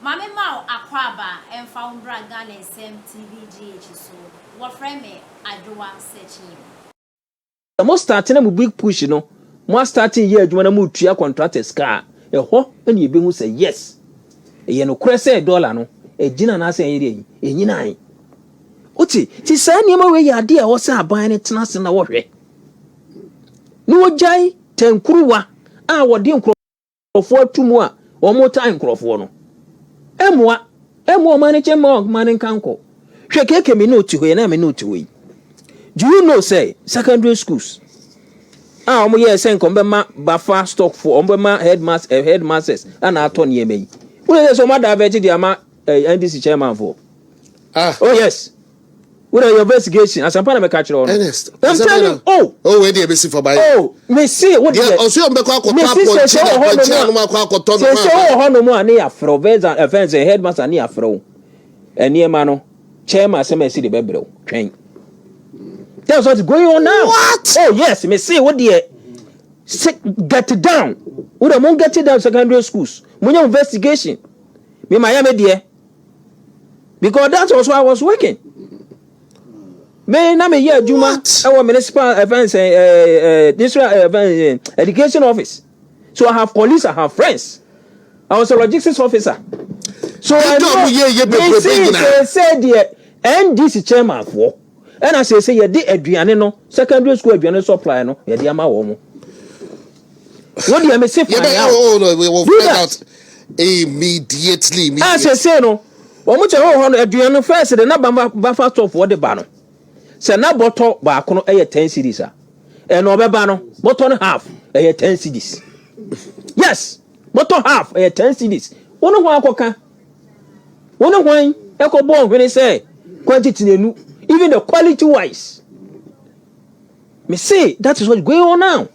Maame ma wo akwaaba ɛmfa wo mbra Ghana Nsɛm TV GH so. Wɔfrɛ me Adwowa Sekyim. Sɛ mo starte na mo big push no mo astarte yɛ adwuma na mo tua contractors ka a, ɛhɔ na yɛbɛhu sɛ yes, ɛyɛ nokorɛ sɛ dollar no agyina anaasɛ ɛnyɛ deɛ ɛnyinae. Wote? Nti saa nneɛma wei yɛ adeɛ a ɛwɔ sɛ aban no tena ase na wɔhwɛ na wɔgyae tɛnkuruwa a wɔde nkurɔfoɔ ato mu a wɔtan nkurɔfoɔ no. Ɛmmoa. Ɛmmoa ɔman no kyɛ mma ɔman no nka nkɔ. Hwɛ keke me ne ɔte hɔ yi na me ne ɔte hɔ yi. Do you know sɛ secondary schools a wɔn yɛɛ sɛ nka wɔn bɛma bafa stock foɔ wɔn bɛma headmaster eh, headmasters ana atɔ nneɛma yi. Wọ́n yɛ sɛ wɔn adavɛte de ama eh, NDC chairman foɔ. Ah. Oh yes. Wo de investigation asampa na mɛka kyerɛ wo no. Ernest. I'm telling you. Oh. Oh, wei de ebesi fam ayɛ. Oh, me se wo deɛ. Ɔso yɛ mbɛkɔ akɔtɔ apɔnkye na apɔnkye anum akɔ akɔtɔ no. Sɛ sɛ wɔ hɔ nom a ne yɛafrɛ wo vɛza ɛfɛn sɛ headmaster ne yɛafrɛ wo. Nneɛma no chairman asɛm a ɛsi de bɛbrɛ wo twɛn. That's what's going on now. What? Oh yes, me se wo deɛ. Get down. Wo de mo get down secondary schools. Mo nyɛ investigation. Me ma yɛ me deɛ. Because that was why I was working. Me na me yɛ adwuma ɛwɔ municipal ɛfɛn sɛ ɛɛ ɛɛ district ɛfɛn education office. So I have colleagues, I have friends. I was a logistics officer. So I know me see sɛ sɛ deɛ NDC chairman foɔ ɛna sɛ sɛ yɛde aduane no secondary school aduane supply no yɛde ama wɔn mo. Wo deɛ me se find out. Oh, no, we will Do find that. out immediately. A Immediately. sese no, wɔn kyerɛ wɔ hɔ no aduane no first de na bafa stɔfoɔ de ba no. Sɛ na bɔtɔ baako no yɛ 10 cedis a, ɛna ɔbɛba no bɔtɔ no half ɛyɛ 10 cedis. Yes, bɔtɔ half ɛyɛ 10 cedis. Wɔn ho akɔka. Wɔn ho ɛkɔ bɔ ɔhwene sɛ quantity n'enu, even the quality wise. Me se that is what's going on now.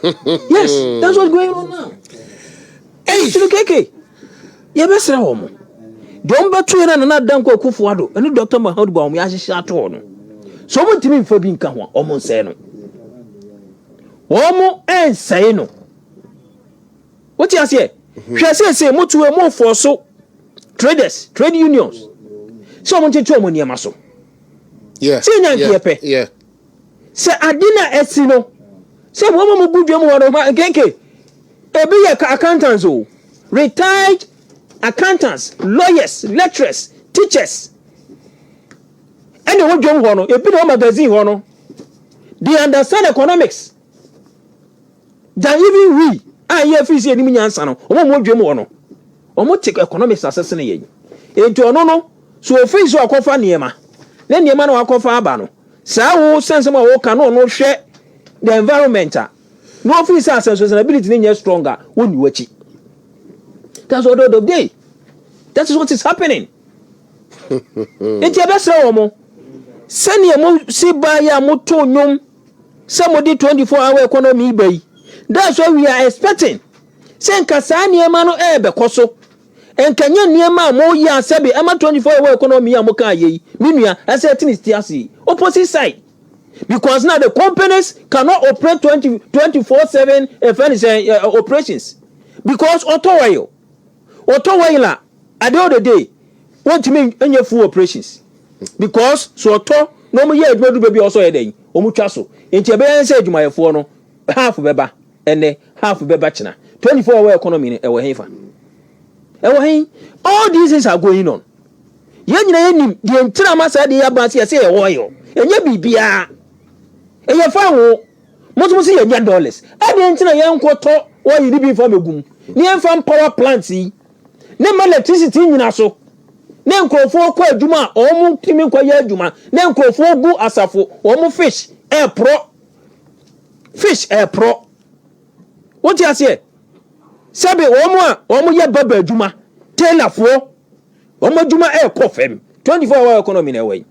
Yes, that's what's going on now. Hey. Tiri keke. Yɛbɛsrɛ wɔ mo. Deɛ ɔmo bɛto yɛn na Nana Dankwa Akufo Addo ɛne Dr. Mahamudu Bawumia ahyehyɛ ato hɔ no. So ɔmo ntumi nfa bi nka ho a, ɔmo nsɛe no. Wɔn nsɛe no. Wote aseɛ? Hwɛ seesei moto emu fɔ so traders, trade unions. Sɛ ɔmo nkyekye ɔmo nneɛma so. Sɛ nya nkeɛ pɛ. Sɛ ade na ɛsi no, sɛ wɔn a mo gu dwam hɔ no, ma nkenke. Ebi yɛ accountants o, retired accountants, lawyers, lecturers, teachers. Ɛna ɛwɔ dwam hɔ no, ebi na ɛwɔ magazine hɔ no. They understand economics than even we a yɛ firi sɛ yɛnim nyansa no. Wɔn a wɔwɔ dwam hɔ no, wɔn te economics ase sene yɛn. Enti ɔno no, so ofiri sɛ ɔkɔfa nneɛma, ne nneɛma na wakɔfa aba no, saa wo sɛnsɛm a wɔka no, ɔno hwɛ the environment a, na ofiri sɛ sustainability ne nyɛ strong a, wɔnni w'akyi. That's what the day. That is what is happening. Nti ɛbɛsrɛ wɔ mo sɛnea mo si baa yi a moto nnwom sɛ mode 24 hour economy ba yi, that's what we are expecting, sɛ nka saa nneɛma no ɛɛbɛkɔ so. Nka nyɛ nneɛma a moyɛ a sɛbe ɛma 24 hour economy a moka ayɛ yi, me nua, ɛsɛ ɛtene ti ase yi opposite side, because now the companies cannot operate 20 24/7 sɛ operations, because ɔtɔ oil, ɔtɔ oil a, at the end of the day wɔntumi nyɛ full operations, because so ɔtɔ na wɔn yɛ adwuma duru baabi a ɔsɔ yɛ dɛ wɔn twa so. Nti ɛbɛyɛ sɛ adwumayɛfoɔ no half bɛba ɛnɛ, half bɛba kyena. 24 hour economy no ɛwɔ he fa? Ɛwɔ he? All these things are going on. Yɛn nyinaa yɛnim deɛ ntina ma saa deɛ yɛaba ase. Yɛsɛ yɛwɔ oil, ɛnyɛ biribiara, ɛyɛ fa ho. Mo nso mo sɛ yɛnya dollars, ɛdeɛ ntina yɛnkɔtɔ oil no bi nfa mɛgum ne yɛmfa power plant yi ne ma electricity nyina so ne nkurɔfoɔ kɔ adwuma a wɔn tumi nkɔyɛ adwuma, ne nkurɔfoɔ gu asafo wɔn fish ɛɛporɔ, fish ɛɛporɔ. Wote aseɛ? Sɛbi wɔn a wɔn yɛ baba adwuma, tailorfoɔ, wɔn adwuma ɛɛkɔ fam. 24 hour economy na ɛwɔ yi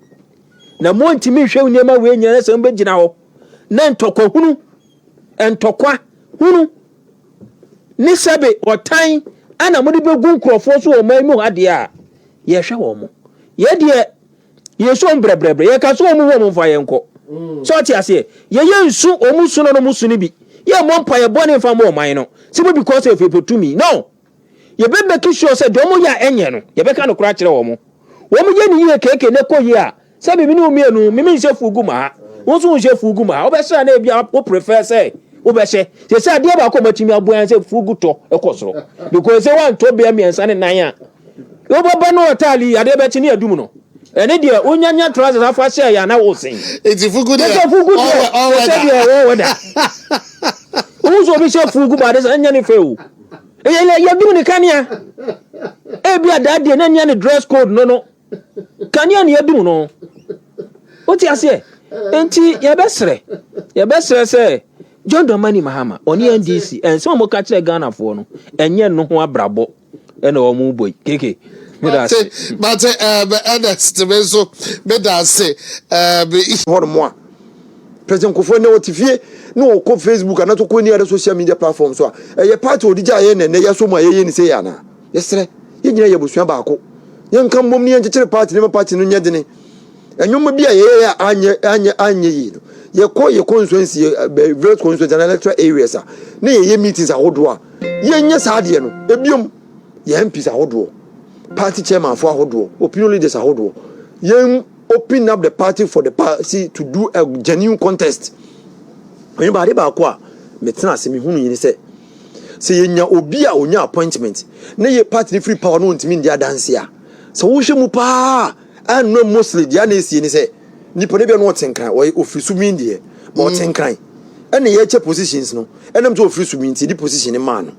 na mo ntumi nhwɛ nneɛma wei nyinaa sɛ mo bɛgyina hɔ na ntɔkwa hunu, ntɔkwa hunu ne sɛbi ɔtan ɛna mo de bɛgu nkurɔfoɔ so wɔ ɔman mu ha deɛ a, yɛhwɛ wɔn mo. Yɛ deɛ yɛsu wɔn brɛbrɛbrɛ, yɛka so wɔn mu wɔn mfa yɛn kɔ sɛ ɔte aseɛ. Yɛyɛ nsu wɔn su no no mo su no bi yɛ mmɔ mpa yɛ bɔ ne nfa mo ɔman no sɛ because efepɛ tumi no. Yɛbɛ make sure sɛ deɛ wɔn yɛ a ɛnyɛ no, yɛbɛka nokorɛ akyerɛ wɔn. Wɔn yɛ no yie KK na ɛkɔ yie a, sɛbi me ne wo mmienu, me menhyɛ fugu ma ha, wo nso wonhyɛ fugu ma ha, wobɛhyɛ a na ebia wo prefer sɛ wobɛhyɛ. Seesei adeɛ baako a wɔatumi aboa yɛn sɛ fugu tɔ kɔ soro. Because sɛ woantɔ bea mmiɛnsa ne nan a, wobɛba no ɔtaale yi, adeɛ bɛkye ne adum no. Ɛne deɛ wonyanya trousers afa hyɛ yɛ a na wosen. Eti fugu deɛ, Sɛ fugu deɛ, all sɛ deɛ weather. all weather. Wohu sɛ obi hyɛ fugu ba ade sɛ ɛnyɛ ne fɛ o. Ɛyɛ yɛdum ne kanea. Ebi a daa deɛ na nya ne dress code no no. Kanea ne yɛdum no. Wote aseɛ? Enti yɛbɛsrɛ, yɛbɛsrɛ sɛ John Dramani Mahama, ɔne NDC, ɛnsɛm a wɔka kyerɛ Ghanafoɔ no, ɛnyɛ no ho abrabɔ ɛna wɔn bɔ yi. Keke, meda ase. Mate, Ernest, me nso, meda ase. Hɔ nom a, President Kufuor nnɛ ɔte fie na ɔkɔ Facebook anaasɛ ɔkɔ any other social media platform so a, ɛyɛ party a ɔde gyaa yɛn na ɛnnɛ yɛasɔ mu a yɛyɛ ne sei anaa? Yɛsrɛ, yɛn nyinaa yɛ abusua baako. Yɛnka mmom na yɛnkyekyere party no ma party no nyɛ dene. Nneɛma bi a yɛyɛeɛ a anyɛ anyɛ anyɛ yie no, yɛkɔ yɛ constituency, various constituency and electoral areas a, na yɛyɛ meetings ahodoɔ a, yɛnyɛ saa adeɛ no. Ebiom, yɛn MPs ahodoɔ, party chairmanfoɔ ahodoɔ, opinion leaders ahodoɔ, yɛn open up the party for the party to do a genuine contest. Ɛno ba ade baako a metena ase mehunu yi ne sɛ sɛ yɛnya obi a onya appointment na yɛ party no firi power no ntumi ndi adanse a sɛ wohwɛ mu paa ɛnno mostly deɛ na esie ne sɛ nipa no bi a no ɔte nkran ɔyɛ ofiri so min deɛ ma ɔte nkran ɛna yɛkyɛ positions no ɛnam sɛ ofiri so min nti yɛde position no maa no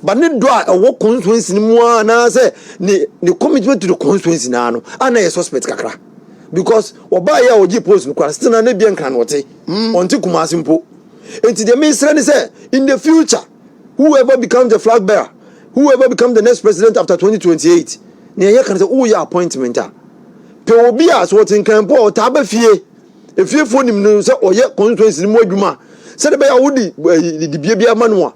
but ne dɔ a ɛwɔ constituency no mu ara anaasɛ ne ne commitment to the constituency naa no a na yɛ suspect kakra because ɔbaa yɛ a ɔgye post no koraa still na ne bia nkran na ɔte ɔnte Kumasi mpo nti deɛ mesrɛ ne sɛ in the future whoever becomes the flag bearer whoever becomes the next president after 2028 nea yɛka ne sɛ woyɛ appointment a pɛ obi a sɛ ɔte nkran mpo a ɔtaa ba fie efiefoɔ nim no sɛ ɔyɛ constituency no mu adwuma sɛde bɛyɛ a wode dibea bi ama no a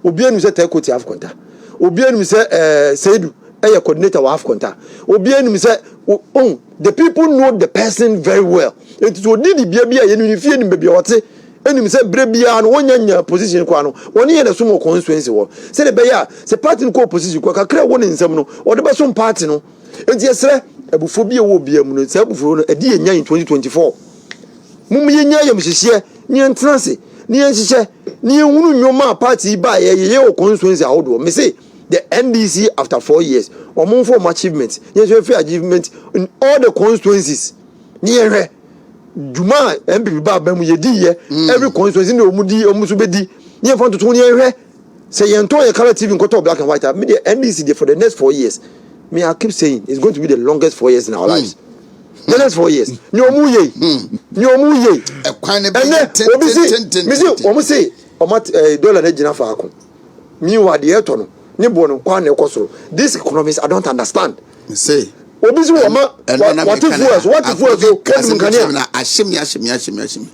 obiara nim sɛ Teko te Afkonta obiara nim sɛ Seidu ɛyɛ coordinator wɔ Afkonta obiara nim sɛ oh the people know the person very well eti sɛ odi dibea bi a yɛnim ne fie nim baabi a ɔte ɛnim sɛ berɛ biara no wɔnya nya position koraa no wɔne yɛ na som wɔ constituency hɔ sɛde bɛyɛ a sɛ party no kɔ opposition koraa kakra ɛwɔ ne nsam no ɔde bɛsom party no. Enti yɛsrɛ, abufuo bi a ɛwɔ obiara mu no, saa abufuo no, ɛde yɛn nya in 2024. Mom yɛnya ayamhyehyeɛ na yɛntena ase na yɛnhyehyɛ na yɛnhunu nneɛma a party yi baeɛ yɛyɛ wɔ constituency ahodoɔ. Me se, the NDC after 4 years, wɔn mfa wɔn achievement, yɛn nso yɛmfa achievement in all the constituencies ne yɛhwɛ dwuma a NPP ba aba mu yɛdi yɛ every constituency ne wɔn di wɔn nso bɛdi ne yɛmfa ntoto ne yɛnhwɛ. Sɛ yɛn tɔn yɛ colour TV nkɔtɔ black and white a, me deɛ NDC deɛ for the next 4 years, me I keep saying it's going to be the longest 4 years in our lives. The next 4 years, ni ɔmo yɛ, ni ɔmo yɛ. Ɛkwan ne bɛyɛ Ɛnɛ obi si, tentententen. me si ɔmo si ɔmo at dollar na gyina faako. Meanwhile deɛ ɛtɔ no, ne boɔ no kwan na ɛkɔ soro. These economists I don't understand. Se. Obi si wɔn ma Ɛno na wate meka fuel so, wate fuel so, Akɔbi wɔdum asɛm bi kyerɛ me kanea. na ahyɛ me ahyɛ me ahyɛ me ahyɛ me.